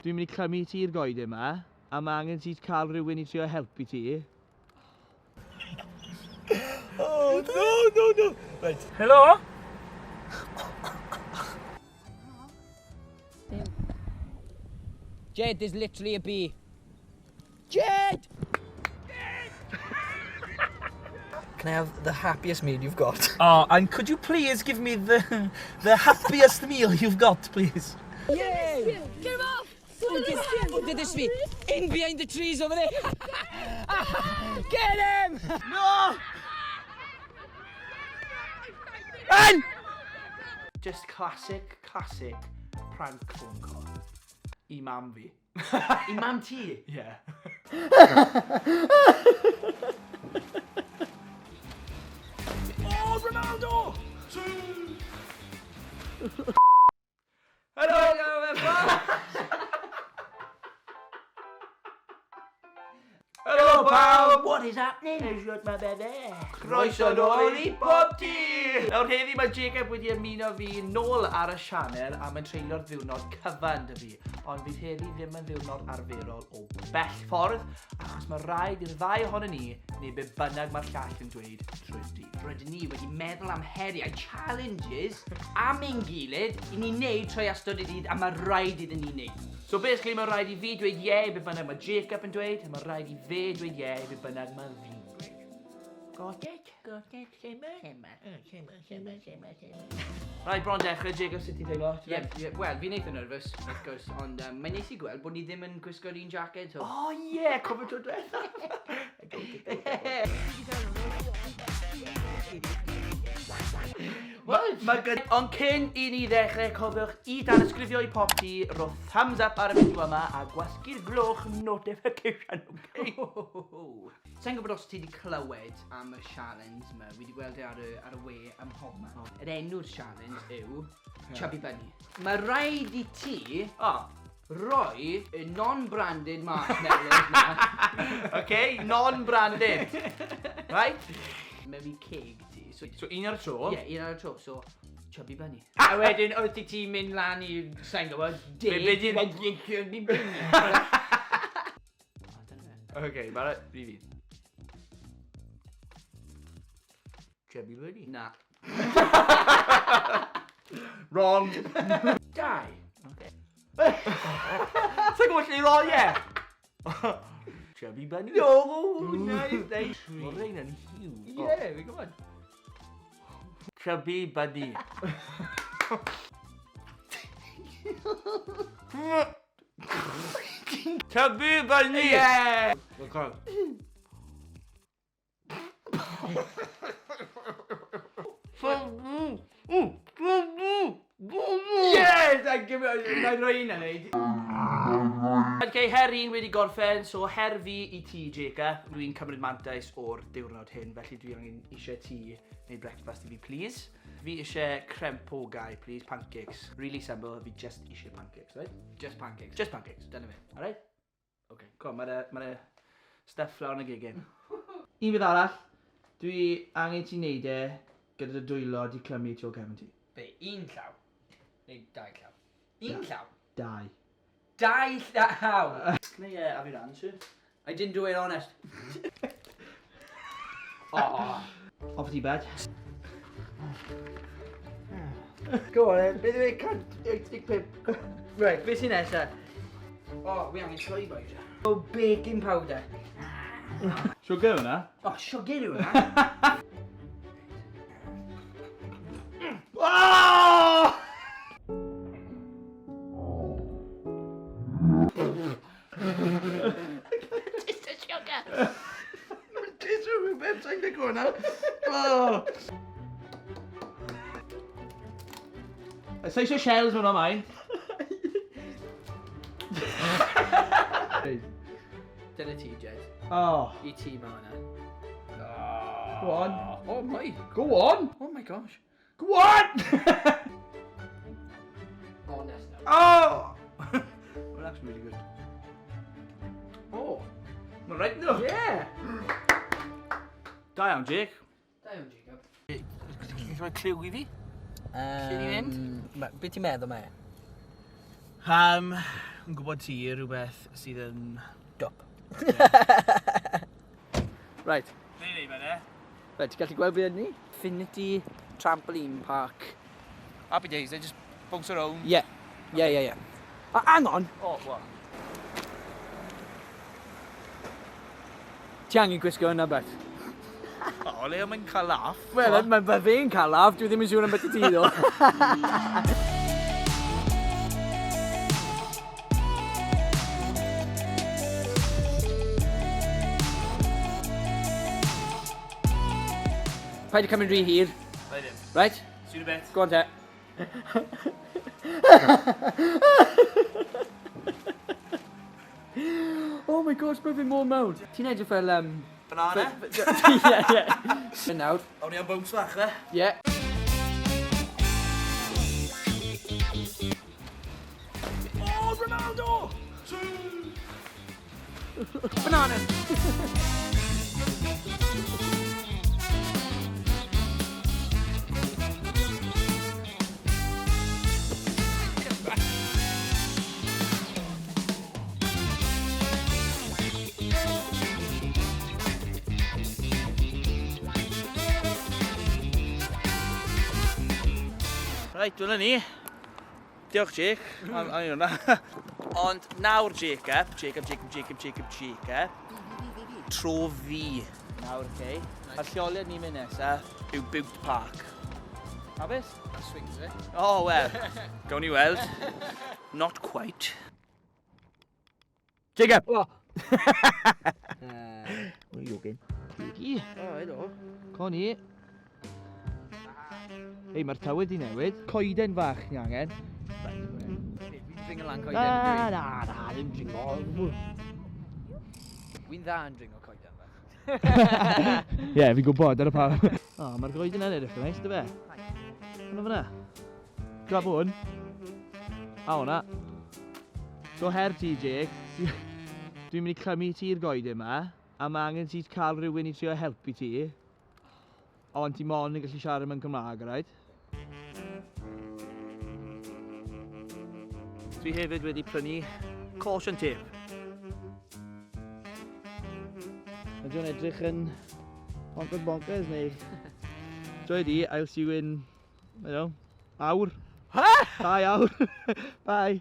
Dwi'n mynd i clymu ti i'r goeden 'ma, a mae angen ti cael rhywun i trio helpu ti. Oh, no, no, no. Right. Helo? Jed, there's literally a bee. Jed! Can I have the happiest meal you've got? Oh, and could you please give me the, the happiest meal you've got, please? Yay! Get him off! Who did this to me? In behind the trees over there! Get him! No! Run! Just classic, classic prank phone call. I mam fi. I mam ti? Yeah. Oh, Ronaldo! Hello! Hello, pawb! What is happening? Is what my baby? Croeso nôl i Popty! Nawr heddi mae Jacob wedi ymuno fi nôl ar y sianel a mae'n treulio'r ddiwrnod cyfan 'da fi. Ond fydd heddi ddim yn ddiwrnod arferol o bell ffordd, achos mae rhaid i'r ddau ohonon ni neu be bynnag mae'r llall yn dweud trwy'r dydd. Rydyn ni wedi meddwl am heriau, challenges, am ein gilydd i ni wneud trwy ystod y dydd a mae rhaid iddyn ni wneud. So basically mae rhaid i fi dweud ie i be bynnag mae Jacob yn dweud, a mae rhaid i fe dweud ie i be bynnag mae fi'n dweud. Got it? Got it, Simon? Simon, Simon, Simon, Simon, Simon. Right, bron dechrau, Jacob, sut ti'n teimlo? Ie, yeah, wel, fi'n eitha nervous, wrth gwrs, ond mae'n neis i gweld bod ni ddim yn gwisgo'r un jacket. So. Oh ie, yeah, cofio tro diwetha. What? Mae gyd... Ond cyn i ni ddechrau, cofiwch i danysgrifio i Popty, rho thumbs up ar y fideo yma a gwasgu'r gloch notification, okay? Sa i'n gwybod os ti wedi clywed am y challenge yma, fi wedi gweld e ar y, ar y we ym mhobman. Yr enw'r challenge yw Chubby Bunny. Mae rhaid i ti Oh. roi y non-branded marshmallows na Okay, non-branded. Right? mewn i ceg ti. So, So un ar y tro. Ie, un ar y tro, so Chubby Bunny. A wedyn, wrth i ti mynd lan i, sa'n gwybod, deg, Be- be di- wedyn Chubby Bunny. O, dyna fe. Okay, barod, fi fi. Chubby Bunny. Na. Wrong. Dau. Okay. Sa'n gwybod lle i roi e? Chubby Bunny. No, nice, nice. Mae rhain yn huge. Ie, fi'n gwybod. Chubby Bunny. Chubby Bunny! Yeah! Okay. Yes! I give it, na i roi un yn neud. Ok, her un wedi gorffen, so her fi i ti, Jacob. Dwi'n cymryd mantais o'r diwrnod hyn, felly dwi angen eisiau ti wneud breakfast i fi, please. Fi eisiau crempogau, please, pancakes. Really simple, fi just eisiau pancakes, right? Just pancakes. Just pancakes. Dyna fe. Alright? Okay. Go on, mae'r ma stuff lawr yn y gegin. Un peth arall, dwi angen ti wneud e gyda dy dwylo di clymu tu ôl cefn ti. Be, un llaw? Neu dau llaw? Un llaw? Dau. Dau llaw! Can I have your hand, sir? I didn't do it honest. Oh. Off ti bed. Go on then, beth yw e 185? Right, beth sy'n nesa? Oh, wi angen troi boys. Oh, baking powder. Sugar hwnna? Oh, sugar yw hwnna. Oh! Just a sugar. Taste rhywbeth, sa'n gwybod hwnna. Oh. Sa eisiau shells mewn o mai? Dyna ti, Jed. Oh. I ti ma hwnna. Go on. Oh my. Go on! Oh my gosh. Go on! Honest now. Oh! Well, that's really good. Oh. Mae'n right though. Yeah. Da iawn, Jake. Da iawn, Jacob. Ti'n rhoi cliw i fi? Lle ni'n mynd? Be ti'n meddwl mae? yn gwybod ti rhywbeth sydd yn... Dwp. Right. Neu neu fe, ne? Right, ti'n gallu gweld beth ni? Infinity Trampoline Park. Happy days, they just bounce around. Yeah. Yeah. A hang on! Oh, what? Ti angen gwisgo hwnna, bet? O, le mae'n cael laff. Wel, mae ma fe'n cael laff, dwi ddim yn siŵr am beth i ti, ddo. Paid â cymryd rhy hir. Paid ddim. Right? See you in a bit. Go on te. Oh my gosh, mae fe mor mawr. Ti'n edrych fel... Banana? Ie, ie. Yn nawr. Awn ni am bounce fach, fe? Ie. Oh, Ronaldo! Bananas! Right, dyna ni. Diolch, Jake. Am hwnna. Ond nawr, Jacob, Jacob, Jacob, Jacob, Jacob, Jacob. Tro fi. Nawr, okay. A'r lleoliad ni'n mynd nesaf yw Bute Park. A beth? Swings, eh? Oh, wel. Gawn ni weld. Not quite. Jacob! Oh. What are you joking? Jakey. Oh, helo. Connie. Ei, mae'r tywydd di newid. Coeden fach ni angen. Fi'n dringo lan coeden. Na, na, na, ddim dringo. Wy'n dda yn dringo coeden fach. Ie, yeah, fi'n gwybod, dyna pam. O, oh, mae'r goeden yn edrych yn neis, dy fe? Hwna fyna. Grab hwn. A hwnna. So her ti, Jake. Dwi'n mynd i clymu ti i'r goeden yma, a mae angen ti cael rhywun i trio helpu ti. Ond ti mond yn gallu siarad mewn Cymraeg, alright? Dwi hefyd wedi prynu caution tape. Ydy o'n edrych yn bonkers bonkers neu... Joy di, I'll see you in, I don't know, awr. Ha? 2 awr. Bye.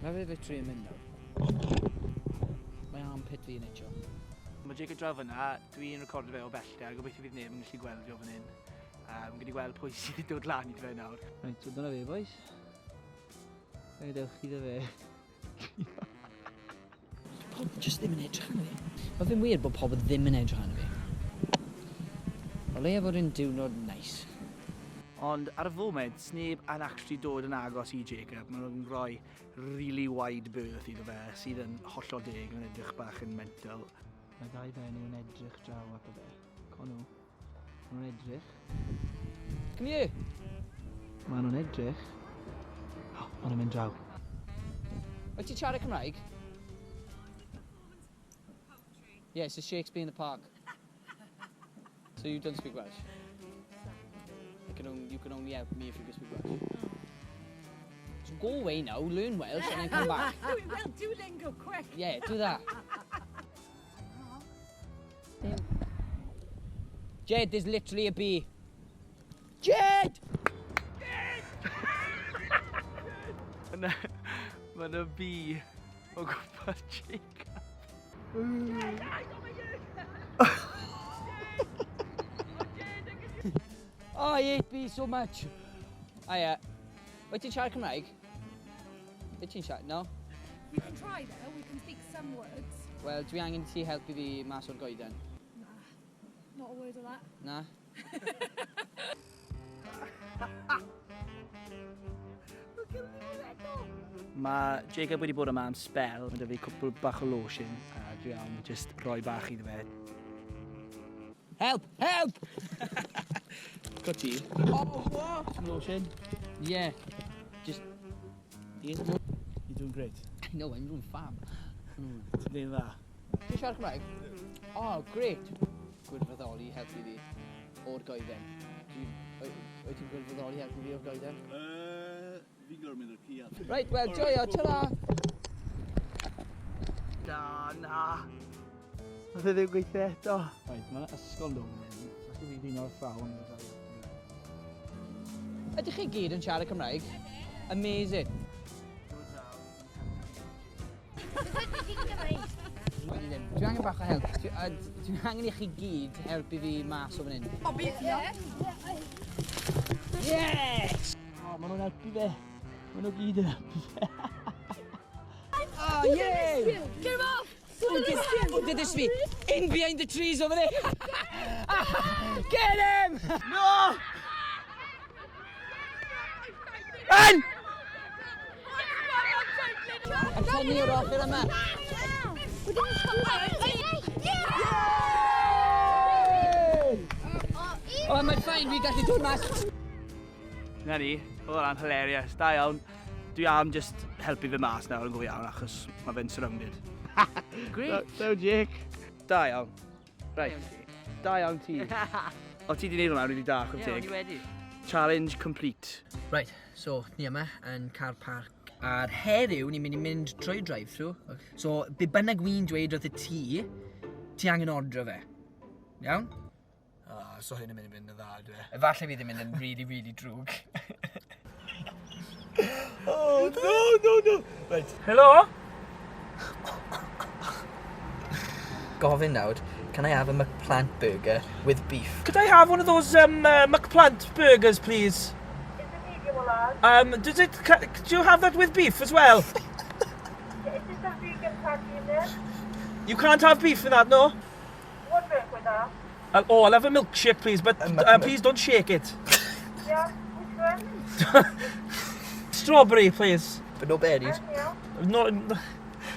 Mae fe literally yn mynd nawr. Mae armpit fi yn itcho. Mae Jacob draw fyna, dwi'n recordo fe o bellter, gobeithio fydd neb yn gallu gweld fi o fan hyn. Gwyd i gweld pwy sydd wedi dod lan i fe nawr. Reit, so dyna fe, boys. Fe gadewch chi dda fe. Pobl jyst ddim yn edrych arno fi. Mae fe'n wir bod pobl ddim yn edrych arno fi. O leia fod yn diwrnod nice. Ond ar y foment, sneb yn actually dod yn agos i Jacob. Maen nhw'n rhoi really wide berth iddo fe, sydd yn hollol deg, yn edrych bach yn mental. Mae ddau fenyw yn edrych draw ato fe. Con nhw. Maen nhw'n edrych. Come here! Maen nhw'n edrych. Oh, maen nhw'n mynd draw. Wyt ti'n siarad Cymraeg? Yeah, it's a Shakespeare in the Park. So you don't speak Welsh? You can only help me if you can speak Welsh. So go away now, learn Welsh and then come back. We will Duolingo quick. Yeah, do that. Jed, there's literally a bee. Jed! Mae yna bee o gwmpas Jacob. Oh, I hate bees so much. Hiya. Wyt ti'n siarad Cymraeg? Wyt ti'n siarad? No? We can try though, we can speak some words. Wel, dwi angen ti helpu fi mas o'r goeden. Nah, not a word of that. Na? Mae Jacob wedi bod yma am spel, mae 'da fi cwpl bach o lotion, a dwi am just rhoi bach iddo fe. Help! Help! Got ti? Oh, what? Some lotion. Yeah. Just... You're doing great. I know, I'm doing fab. Ti'n neud yn dda. Ti'n siarad Cymraeg? Oh, great. Gwirfoddoli helpu fi o'r goeden. Wyt ti'n gwirfoddoli helpu fi o'r goeden? Fi'n gorfod mynd o'r cian. Right, wel, joio, ta-ra! Na, na. Oedd e ddim gweithio eto. Right, mae'n ysgol nôl fan hyn. Falle fi un o'r thrawn. Ydych chi gyd yn siarad Cymraeg? Amazing. Dwi angen bach o help. Dwi, a dwi angen i chi gyd helpu fi mas o fan hyn. Yes! O, maen nhw'n helpu fe. Maen nhw gyd yn helpu fe. Oh, yay! Get him off! Oh, did this me? In behind the trees over there! Get him! No! Yn! A tynnu o'r ochr yma. O, mae'n fine, fi'n gallu dod mas. Na ni, oedd hwnna'n hilarious. Da iawn. Dwi am just helpu fe mas nawr yn go iawn achos mae fe'n surrounded. Great. So, Jake. Da iawn. Right. Da iawn ti. O ti di wneud hwnna'n really da, chwarae Ie, o'n i teg. wedi. Challenge complete. Right, so ni yma yn car park ar heddiw ni'n mynd i mynd trwy drive-thru. So, be bynnag wy'n dweud wrth y ti, ti angen ordro fe. Iawn? Oh, so hyn yn mynd i fynd yn dda, dwi. Efallai fydd yn mynd yn really, really drwg. Oh, no, no, no. Right. Helo? Gofyn nawr, can I have a McPlant burger with beef? Could I have one of those McPlant burgers, please? Does it? Do you have that with beef as well? You can't have beef in that, no? One milk with that. Oh, I'll have a milkshake, please, but please don't shake it. Yeah, which one? Strawberry, please. But no berries. Yeah. No, no,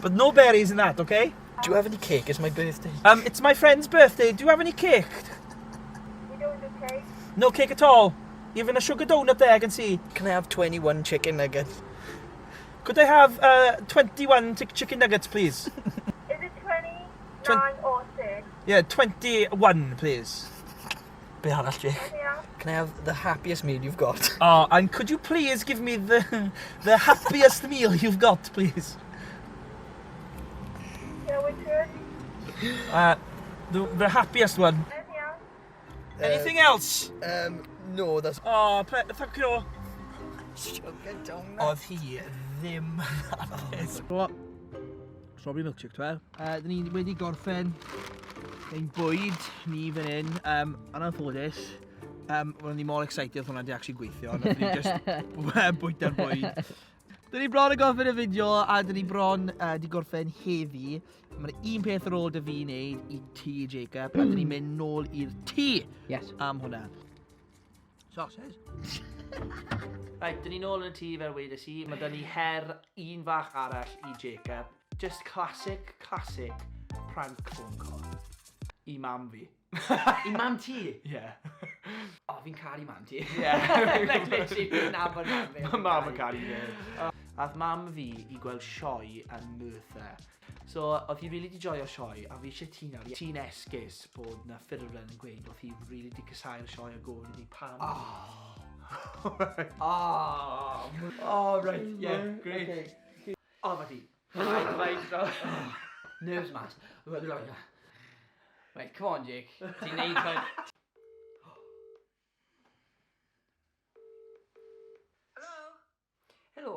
but no berries in that, okay? Do you have any cake? It's my birthday. It's my friend's birthday. Do you have any cake? We don't do cake. No cake at all. Even a sugar donut there, I can see. Can I have 21 chicken nuggets? Could I have 21 chicken nuggets, please? Is it 29 or 6? Yeah, 21, please. Be arall, Jake? Yeah. Can I have the happiest meal you've got? Oh, and could you please give me the happiest meal you've got, please? Yeah, which one? The happiest one. Anything else? Anything else? No, that's... Oh, thank you. Sugar donut. Oedd hi ddim hapus. Strawberry milkshake, twel. Dyn ni wedi gorffen ein bwyd ni fan hyn. Yn anffodus, ro'n ni mor excited oedd hwnna di actually gweithio. Nath ni just bwyta'r bwyd. Dyn ni bron yn gorffen y fideo a dyn ni bron di gorffen heddi. Mae'n un peth ar ôl dy fi wneud i ti, Jacob, a dyn ni'n mynd nôl i'r tŷ Yes. am hwnna. Sausage. Right, dyn ni nôl yn y tŷ fel wedes i. Mae dyn ni her un fach arall i Jacob. Just classic, classic prank phone call. I mam fi. I mam ti? Yeah. O, fi'n caru mam ti. Yeah. Like, literally, fi'n nabod mam fi. Mae mam yn caru fi. Ath mam fi i gweld sioe yn Merthyr. So, oedd hi really di joio sioe, a fi eisiau ti nawr. Ti'n esgus bod na ffurflen yn gweud oedd hi really di casáu'r sioe a gofyn iddi pam. Oh. Oh, oh, right, yeah, great. Okay. O, fa ti. Right, right, right. Nerves mas. Right, come on, Jake. Ti'n neud hwn. Hello? Helo,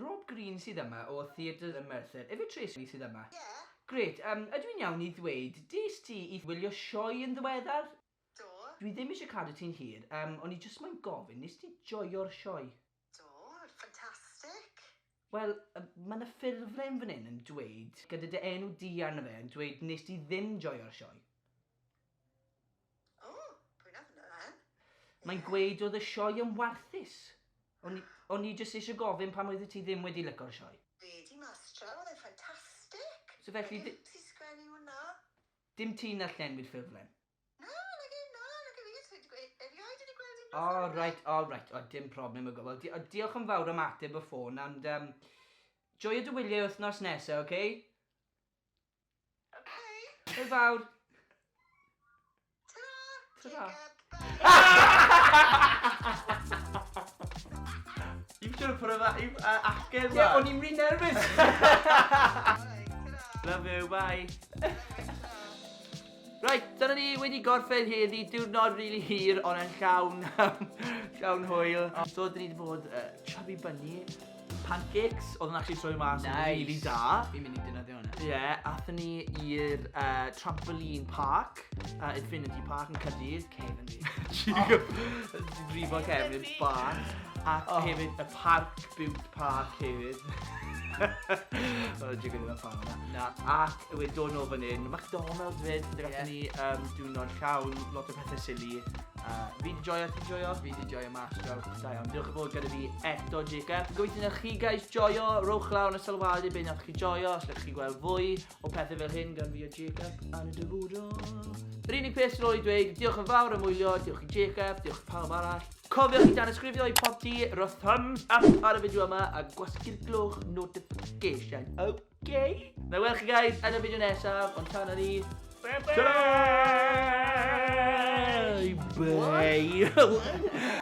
Rob Green sydd yma o Theatr y Merthyr. Efe Tracy sydd yma? Yeah. Great, ydw i'n iawn i ddweud, des ti i wylio sioe yn ddiweddar? Do. Dwi ddim eisiau cadw ti'n hir, o'n i jyst moyn gofyn, nes ti joio'r sioe? Do. Fantastic. Wel, mae yna ffurflen fan hyn yn dweud, gyda dy enw di arno fe, yn dweud nes ti ddim joio'r sioe. Oh, pwy nath hwnna then? Mae'n gweud oedd y sioe yn warthus. O'n i jyst eisiau gofyn pam oeddet ti ddim wedi lico'r sioe. Wedi mas draw, oedd e'n ffantastig. So felly, Ti sgwennu hwnna? dim ti na llenwi'r ffurflen? Na, nag e, na, nag e fi, erioed wedi gweld unrhyw O, ffurflen. right, o, right, o, dim problem o gwbl. Diolch yn fawr am ateb y ffôn, and joio dy wyliau wythnos nesaf, oce? Okay? Okay. Hwyl fawr. Ta-ra. Ta-ra. Jacob, bye. You've Siwr put that acen Ie, o'n i'n rhy nervous. Alright, ta-ra. Love you, bye. Bye, ta-ra. Right, dyna ni wedi gorffen heddi, diwrnod really hir, ond yn llawn, llawn hwyl. So, dyn ni wedi bod Chubby Bunny, pancakes, oedd yn actually troi mas yn Nice. really da. Fi'n mynd i defnyddio hwnna. Ie, yeah, athyn ni i'r trampoline park, Infinity Park yn Caerdydd. Cefn fi. Ti'n brifo cefn bach. Ac hefyd y Parc Bute Park hefyd. Oedd y ddim yn fan o'na. Na. Ac wedi dod nôl fan hyn, McDonald's fyd, yeah. Ie. Ni diwrnod llawn, lot o pethau silly. Fi di joio, ti'n joio? Fi di joio mas draw. Da iawn, diolch yn fawr gyda fi eto, Jacob. Gobeithio na chi guys joio, rowch lawr yn y sylwadau beth nath chi joio, os ydych chi gweld fwy o pethau fel hyn gan fi a Jacob yn y dyfodol. Yr unig peth sy'n ôl i dweud, diolch yn fawr am wylio, diolch i Jacob, diolch i pawb arall. Cofiwch i danysgrifio i Popty, rho thumbs up ar y fideo yma a gwasgu'r gloch notification, okay? Na weld chi guys yn y fideo nesaf, ond tan ni. Ta-ra! Bye!